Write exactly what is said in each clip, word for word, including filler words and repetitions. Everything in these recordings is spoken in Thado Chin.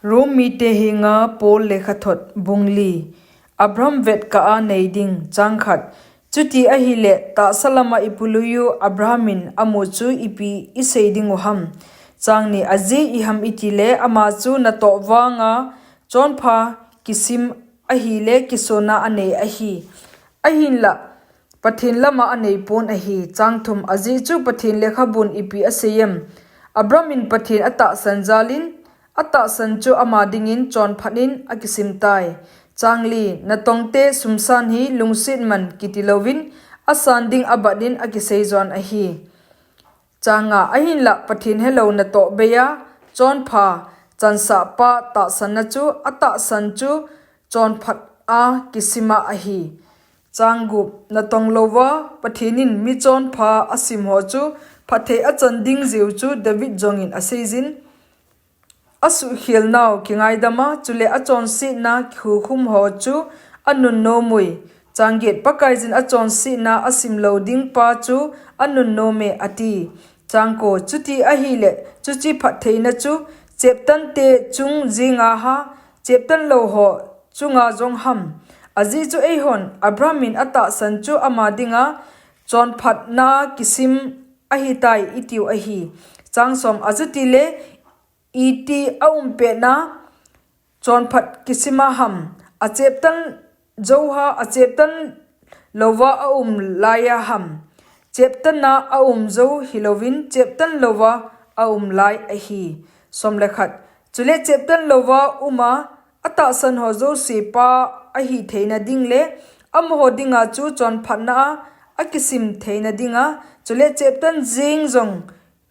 Rom mite henga Paul lekhathot bung li. Abraham vetkah a nei ding. Chang khat. Chuti ahile, tahsa lama ipuluiyu Abraham in amu chu ipi isei dingu ham? Chang ni. Ajeh iham itile, ama chu natoh vanga chonpha kisim ahile kisona anei ahi. Ahinla, Pathen lama anei pon ahi. Chang thum. Ajeh chu Pathen lekhabun ipi asei em? Abraham in Pathen atahsan jalin, atahsan chu ama dingin chonphat in akisim tai. Chang li. Natongte sumsan hi lungset man kiti louvin, asan ding abat in akisei jon ahi. Chang nga. Ahinla Pathen helou natoh beiya chonpha chansahpa tahsanna chu atahsan chu chonphat a kisima ahi. Chang gup. Natong louva Pathen in mi chonpha asim ho chu phatthei achan ding jiu chu David jongin aseijin, asuhkhel nau kingaidama, chule achonsetna kikhukhum ho chu anunnom ui. Chang get. Pakaiyin achonsetna asim lou ding pa chu anunnom e ati. Chang ko. Chuti ahile, chuche phattheina chu cheptante chung jinga ha, cheptan lou ho chunga jong ham? Ajeh chu eihon Abraham in atahsan chu ama dinga chonphatna kisim ahitai itiu ahi. Chang som. Achutile, iti aumpetna chonphat kisima ham? Acheptan jouha, acheptan louva aum laiya ham? Cheptanna aum jou hilouvin, cheptan louva aum lai ahi. Som le khat. Chule cheptan louva uma atahsan ho jouse pa ahi theina ding le, amaho dinga chu chonphatna a akisim theina dinga, chule cheptan jing jong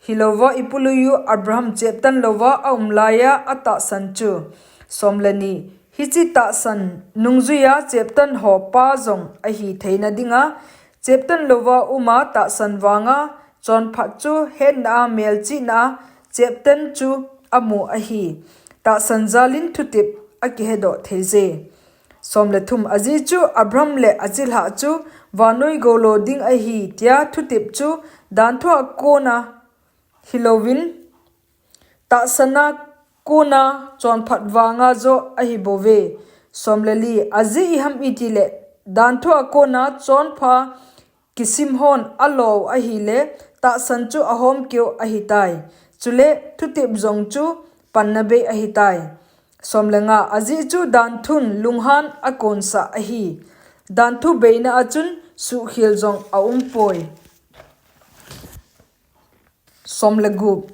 hilouva ipuluiyu Abraham cheptan louva aum laiya atahsan chu. Som le ni. Hiche tahsan nungjuiya cheptan ho pa jong ahi theina dinga, cheptan louva uma tahsan vanga chonphat chu hetna a melchihna a cheptan chu amu ahi. Tahsan jalin thutep akihedoh theije. Som le thum. Ajeh chu Abraham le achilhah chu vannoi golo ding ahi tia thutep chu danthu a kona hilouvin, tahsanna kona chonphat vanga joh ahibouve. Som le li. Ajeh iham itile, danthu a kona chonpha kisim hon alou ahile, tahsan chu ahomkeu ahitai. Chule thutep jong chu panna bei ahitai. Som le nga. Ajeh chu danthun lunghan akonsah ahi. Danthu beina a chun suhkhel jong aumpoi. Som le gup.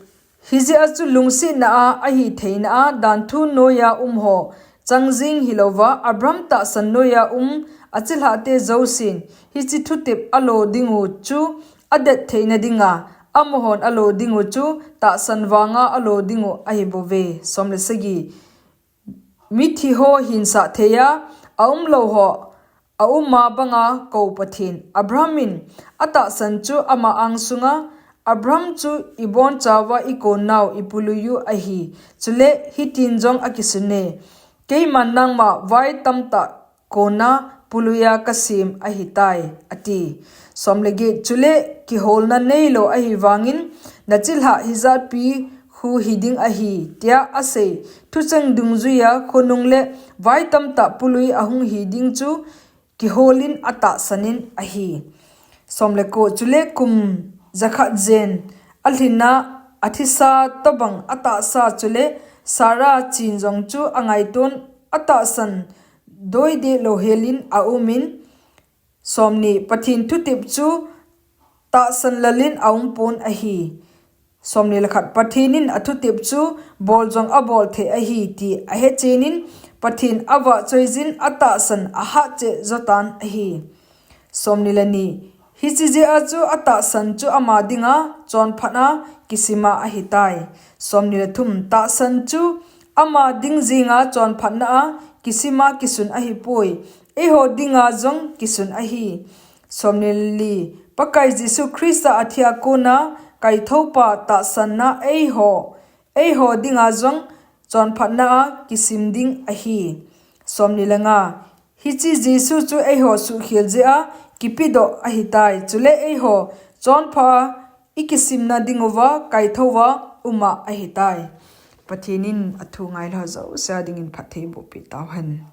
Hijeh a chu lungsetna a ahi theina a danthu noiya um ho chang jing hilouva, Abraham tahsan noiya um achilhahte jousen hiche thutep alo dingu chu adet theina dinga, amahon alo dingu chu tahsan vanga alo dingu ahibouve. Som le sagi. Mithi ho hinsah theiya aum lou ho auma banga kou Pathen, Abraham in atahsan chu ama angsunga, Abraham chu ibonchauva ikonnau ipuluiyu ahi. Chule hitin jong akisune, Keiman nangma vai tamtah kona puluiya kasem ahitai, ati. Som le get. Chule kiholna neilou ahivangin, nachilhah hijatpi khu hiding ahi, tia asei thucheng dungjuiya khonung le vai tamtah pului ahung hiding chu kiholin atahsan in ahi. Som le ko. Chule kum jakhat jen alhinna athisa tobang atahsa chule Sarah chin jong chu angaiton atahsan doideh louhelin aumin, Som ni. Pathen thutep chu tahsan lalin aumpon ahi. Som ni le khat. Pathen in athutep chu bol jong abol thei ahi ti ahechenin, Pathen avahchoiyin atahsan ahatcheh jotan ahi. Som ni le ni. Hiche jeh a chu atahsan chu ama dinga chonphatna kisima ahitai. Som ni le thum. Tahsan chu ama ding jinga chonphatna a kisima kisun ahipoi, eiho dinga jong kisun ahi. Som ni le li. Pakai Jesu Christa athia kona kaithoupa tahsanna eiho, eiho dinga jong chonphatna a kisim ding ahi. Som ni le nga. Hiche Jesu chu eiho suhkhel jeh a kipedoh ahitai. Chule eiho chonpha a ikisimna dinguva kaithouva uma ahitai. Pathen in athu ngailha jouse a dingin phatthei boh peh tauhen.